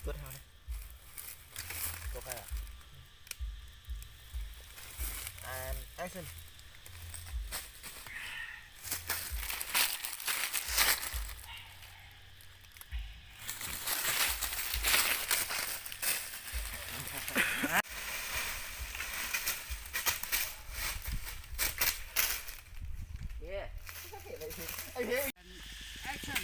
Tuaj hao ne. Tuaj hao. And action. Yeah. Action.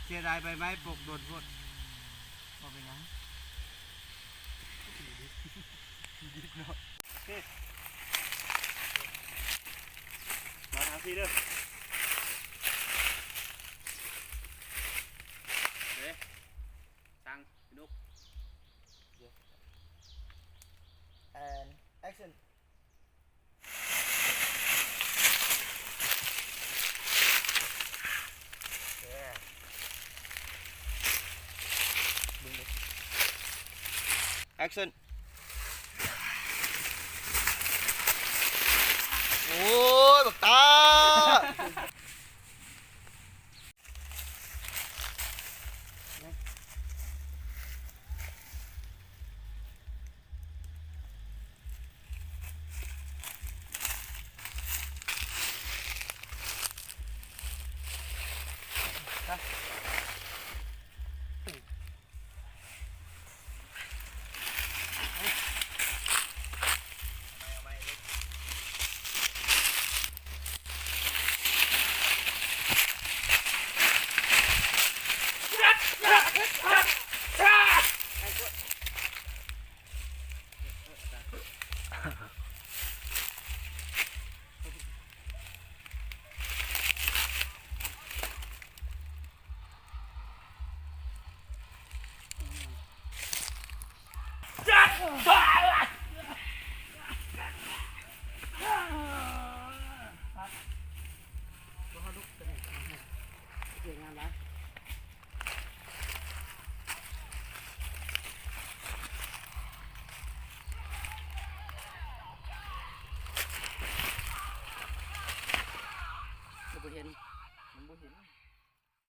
Chia tay bay máy phục đột vượt. Tháo tháo phi đi. Đấy. Sang, đúc. And action. Yeah. Action. Ôi, bật ta. Mus pem hin, mus pem hin.